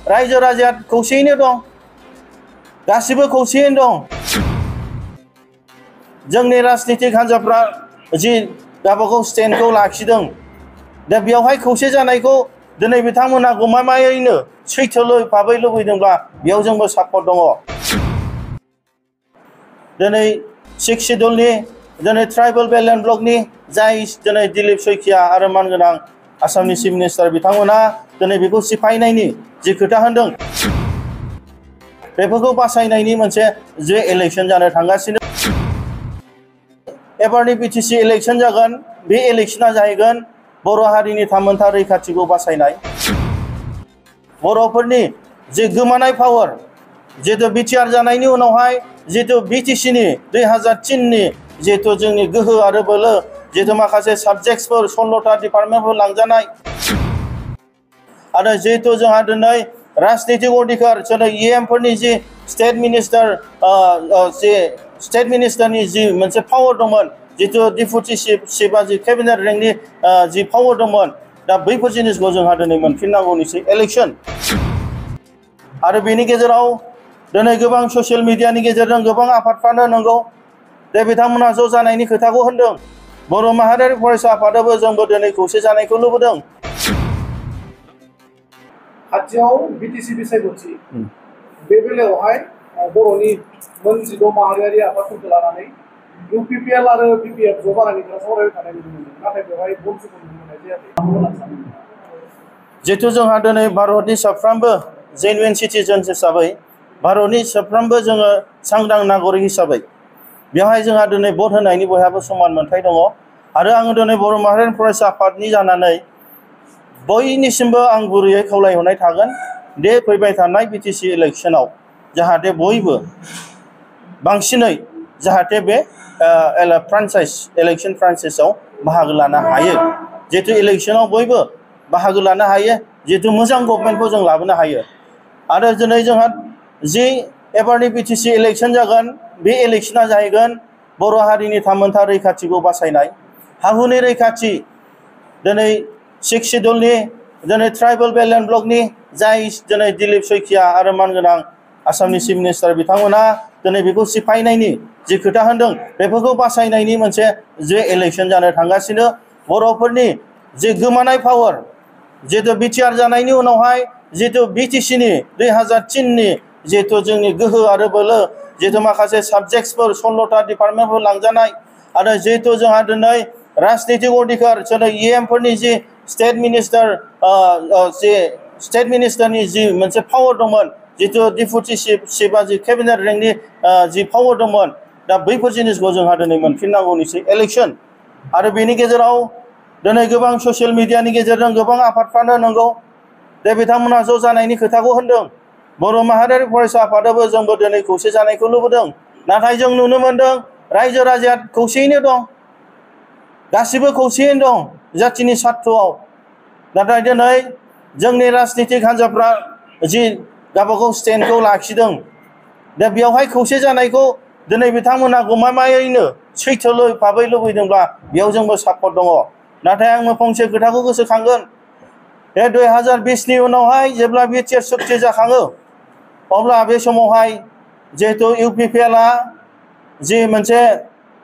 रायजो राजाया खौसेयैनो दं गासिबो खौसेयैनो दं जोंनि राजनीतिक हान्जाफ्रा जि गावबागाव स्टेन्डखौ लाखिदों दा बेयावहाय खौसे जानायखौ दिनै बिथांमोना गमामायैनो सैथोलै भाबै लुबैदोंब्ला बेयाव जोंबो सापर्ट दङ दिनै 6 शिड्युलनि दिनै ट्राइबेल बेलटेन ब्लकनि जाय दिनै दिलीप शइकिया आरो मानगोनां आसामनि चिफ मिनिस्टार बिथांमोना दिनै बेखौ सिफायनायनि जि खोथा होनदों बेफोरखौ बासायनायनि मोनसे जे इलेक्शन जानो थांगासिनो एबारनि बिटिसि इलेक्शन जागोन बे इलेक्शना जाहैगोन बर' हारिनि थामोनथा रैखाथिखौ बासायनाय बर'फोरनि जे गोमानाय पावार जिहेतु बिटिआर जानायनि उनावहाय जिहेतु बिटिसिनि 2003नि जिहेतु जोंनि गोहो आरो बोलो जिहेतु माखासे साबजेक्टसफोर 16टा डिपार्टमेन्टफोर लांजानाय आरो जिहेतु जोंहा दिनै राजनीतिक अधिकार दिनै इएमफोरनि जि स्टेट मिनिस्टार जे स्टेट मिनिस्टारनि जि मोनसे पावार दंमोन जितु डिपुटि चिफआ जि केबिनेट रेंकनि जि पावार दंमोन दा बैफोर जिनिसखौ जोंहा दिनै मोनफिननांगौनिसै इलेक्शन आरो बेनि गेजेराव दिनै गोबां ससियेल मिडियानि गेजेरजों गोबां आफादफ्रानो नंगौ दे बिथांमोना ज' जानायनि खोथाखौ होनदों बर' माहारियारि फरायसा आफादाबो जोंबो दिनै खौसे जानायखौ लुबैदों खाथियाव बिटिसि बिसायख'थि बे बेलायावहाय बर'नि मोन 16 माहारियारि आफादफोरखौ लानानै इउपिपिएल आरो बिपिएफ ज' जानायनि खोथा सावरायबाय थानाय नुनो मोन्दों नाथाय बेवहाय बन्धुखौ नुनो मोननाय जायाखै जिहेतु जोंहा दिनै भारतनि साफ्रोमबो जेनुइन सिटिजेन्स हिसाबै भारतनि साफ्रोमबो जोङो सांग्रां नागरिक हिसाबै बेवहाय जोंहा दिनै भट होनायनि बयहाबो समान मोनथाय दङ आरो आङो दिनै बर' माहारियारि फरायसा आफादनि जानानै बयनिसिमबो आं गुरैयै खावलायहरनाय थागोन दे फैबाय थानाय बिटिसि इलेक्शनाव जाहाथे बयबो बांसिनै जाहाथे बे इलेक्शन फ्रान्चाइजआव बाहागो लानो हायो जिहेतु इलेक्शनाव बयबो बाहागो लानो हायो जिहेतु मोजां गभर्नमेन्टखौ जों लाबोनो हायो आरो दिनै जोंहा जि एबारनि बिटिसि इलेक्शन जागोन बे इलेक्शना जाहैगोन बर' हारिनि थामोनथा रैखाथिखौ बासायनाय हाहुनि रैखाथि दिनै 6 शिड्युलनि दिनै ट्राइबेल बेलटेन ब्लकनि जाय दिनै दिलीप शइकिया आरो मानगोनां आसामनि चिफ मिनिस्टार बिथांमोना दिनै बेखौ सिफायनायनि जि खोथा होनदों बेफोरखौ बासायनायनि मोनसे जे इलेक्शन जानो थांगासिनो बर'फोरनि जे गोमानाय पावार जिहेतु बिटिआर जानायनि उनावहाय जिहेतु बिटिसिनि 2003नि जिहेतु जोंनि गोहो आरो बोलो जिहेतु माखासे साबजेक्टसफोर 16टा डिपार्टमेन्टफोर लांजानाय आरो जिहेतु जोंहा दिनै राजनीतिक अधिकार दिनै इएमफोरनि जि स्टेट मिनिस्टार जे स्टेट मिनिस्टारनि जि मोनसे पावार दंमोन जितु डिपुटि चिफआ जि केबिनेट रेंकनि जि पावार दंमोन दा बैफोर जिनिसखौ जोंहा दिनै मोनफिननांगौनिसै इलेक्शन आरो बेनि गेजेराव दिनै गोबां ससियेल मिडियानि गेजेरजों गोबां आफादफ्रानो नंगौ दे बिथांमोना ज' जानायनि खोथाखौ होनदों बर' माहारियारि फरायसा आफादाबो जोंबो दिनै खौसे जानायखौ लुबैदों नाथाय जों नुनो मोन्दों रायजो राजाया खौसेयैनो दं गासिबो खौसेयैनो दं जातिनि सार्थआव नाथाय दिनै जोंनि राजनीतिक हान्जाफ्रा जि गावबागाव स्टेन्डखौ लाखिदों दा बेयावहाय खौसे जानायखौ दिनै बिथांमोना गमामायैनो सैथोलै भाबै लुबैदोंब्ला बेयाव जोंबो सापर्ट दङ नाथाय आङो फंसे खोथाखौ गोसोखांगोन बे 2020नि उनावहाय जेब्ला बिटिआर सुक्ति जाखाङो अब्ला बे समावहाय जिहेतु इउपिपिएलआ जि मोनसे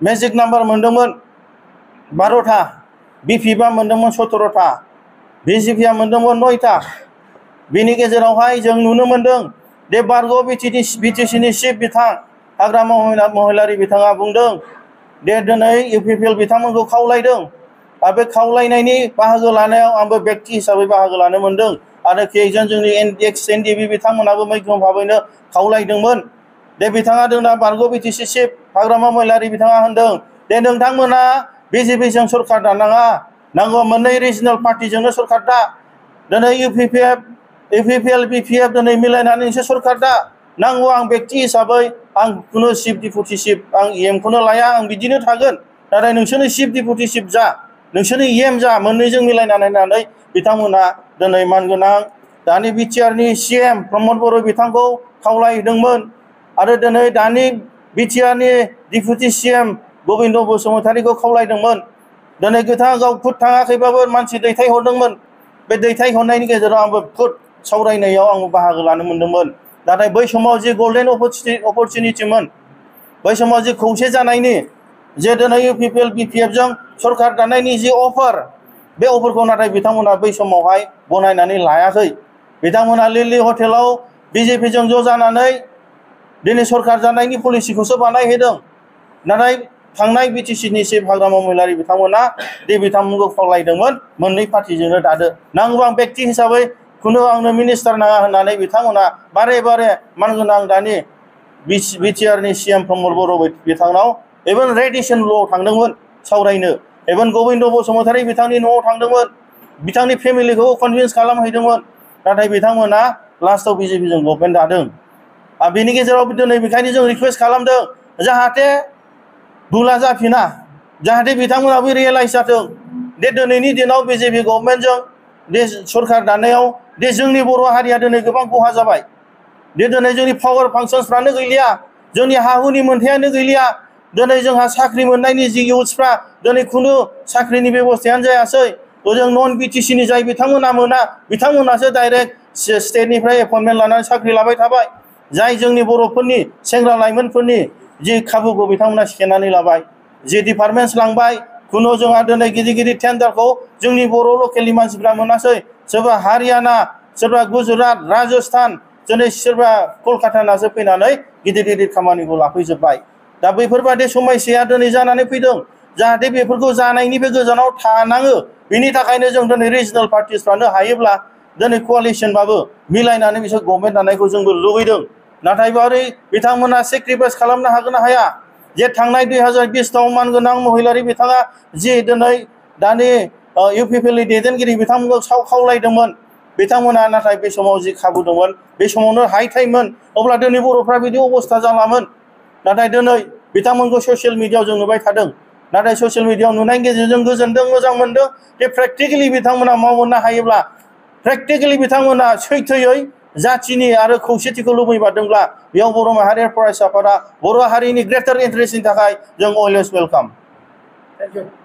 मेजिक नाम्बार मोन्दोंमोन 12टा बिपिएफआ मोन्दोंमोन 17टा बिजेपिआ मोन्दोंमोन 9टा बेनि गेजेरावहाय जों नुनो मोन्दों दे बारग' बिटिसिनि चिफ बिथां हाग्रामा महिलारि बिथाङा बुंदों दे दिनै इउपिपिएल बिथांमोनखौ खावलायदों आरो बे खावलायनायनि बाहागो लानायाव आंबो बेक्ति हिसाबै बाहागो लानो मोन्दों आरो केजन जोंनि एनडिबि बिथांमोनाबो मैखोम भाबैनो खावलायदोंमोन दे बिथाङा जोंना बारग' बिटिसि चिफ हाग्रामा महिलारि बिथाङा होनदों दे नोंथांमोना बिजेपिजों सरकार दानाङा नांगौ मोननै रिजनेल पार्टिजोंनो सरकार दा दिनै इउपिपिएल बिपिएफ दिनै मिलायनानै नोंसोर सरकार दा नांगौ आं बेक्ति हिसाबै आं खुनु चिफ डिपुटि चिफ आं इएमखौनो लाया आं बिदिनो थागोन नाथाय नोंसोरनो चिफ डिपुटि चिफ जा नोंसोरनो इएम जा मोननैजों मिलायनानै होननानै बिथांमोना दिनै मानगोनां दानि बिटिआरनि सिएम प्रमद बर' बिथांखौ खावलायदोंमोन आरो दिनै दानि बिटिआरनि डिपुटि सिएम गबिन्द बसुमतारीखौ खावलायदोंमोन दिनै बिथाङा गाव खुद थाङाखैबाबो मानसि दैथायहरदोंमोन बे दैथायहरनायनि गेजेराव आंबो खुद सावरायनायाव आं बाहागो लानो मोनदोंमोन नाथाय बै समाव जे गोल्डेन अपरचुनिटिमोन बै समाव जे खौसे जानायनि जे दिनै इउपिपिएल बिपिएफ जों सरकार दानायनि जे अफार बे अफारखौ नाथाय बिथांमोना बै समावहाय गनायनानै लायाखै बिथांमोना लिलि हटेलाव बिजेपि जों ज' जानानै दिनै सरकार जानायनि पलिसिखौसो बानायहैदों नाथाय थांनाय बिटिसिनि चिफ हाग्रामा महिलारि बिथांमोना दि बिथांमोनखौ खावलायदोंमोन मोननै पार्टिजोंनो दादो नांगौबा आं व्यक्ति हिसाबै खुनु आंनो मिनिस्टार नाङा होननानै बिथांमोना बारे बारे मानगोनां दानि बिटिआरनि सिएम प्रमद बर' बिथांनाव इभेन रेडिसन ल'आव थांदोंमोन सावरायनो इभेन गबिन्द बसुमतारी बिथांनि न'आव थांदोंमोन बिथांनि फेमिलिखौ कनभिन्स खालामहैदोंमोन नाथाय बिथांमोना लास्टआव बिजेपिजों गभर्नमेन्ट दादों बेनि गेजेराव दिनै बेखायनो जों रिकुवेस्ट खालामदों जाहाथे भुला जाफिना जाहाथे बिथांमोनाबो रियेलाइज जाथों दे दिनैनि दिनाव बिजेपि गभर्नमेन्टजों दे सरकार दानायाव दे जोंनि बर' हारिया दिनै गोबां खहा जाबाय दे दिनै जोंनि पावार फांसन्सफ्रानो गैलिया जोंनि हा हुनि मोनथायानो गैलिया दिनै जोंहा साख्रि मोननायनि जि इउथ्सफ्रा दिनै खुनु साख्रिनि बेबस्थायानो जायासै ओजों नन बिटिसिनि जाय बिथांमोना मोना बिथांमोनासो डाइरेक्ट स्टेटनिफ्राय एपइन्टमेन्ट लानानै साख्रि लाबाय थाबाय जाय जोंनि बर'फोरनि सेंग्रा लाइमोनफोरनि जि खाबुखौ बिथांमोना सेनानै लाबाय जि डिपार्टमेन्टस लांबाय खुनु जोंहा दिनै गिदिर गिदिर टेन्डारखौ जोंनि बर' लकेलनि मानसिफ्रा मोनासै सोरबा हारियाना सोरबा गुजरात राजस्थान दिनै सोरबा कलकातानासो फैनानै गिदिर गिदिर खामानिखौ लाफैजोब्बाय दा बैफोरबादि समस्याया दिनै जानानै फैदों जाहाथे बेफोरखौ जानायनिफ्राय गोजानाव थानाङो बिनि थाखायनो जों दिनै रिजनेल पार्टिसफ्रानो हायोब्ला दिनै क'लिशनबाबो मिलायनानै बिसोर गभर्नमेन्ट दानायखौ जोंबो लुबैदों नाथाय बोरै बिथांमोना सेक्रिफाइस खालामनो हागोन ना हाया जे थांनाय 2020आव मानगोनां महिलारि बिथाङा जि दिनै दानि इउपिपिएलनि दैदेनगिरि बिथांमोनखौ खावलायदोंमोन बिथांमोना नाथाय बे समाव जि खाबु दंमोन बे समावनो हाइ टाइममोन अब्ला दिनै बर'फ्रा बिदि अबस्था जालामोन नाथाय दिनै बिथांमोनखौ ससियेल मिडियायाव जों नुबाय थादों नाथाय ससियेल मिडियायाव नुनायनि गेजेरजों गोजोनदों मोजां मोनदों जे प्रेक्टिकेलि बिथांमोना मावनो हायोब्ला प्रेक्टिकेलि बिथांमोना सैथोयै जाथिनि आरो खौसेथिखौ लुबैबादोंब्ला बेयाव बर' माहारियारि फरायसाफोरा बर' हारिनि ग्रेटार इन्टारेस्टनि थाखाय जों अलवेज वेलकाम। Thank you.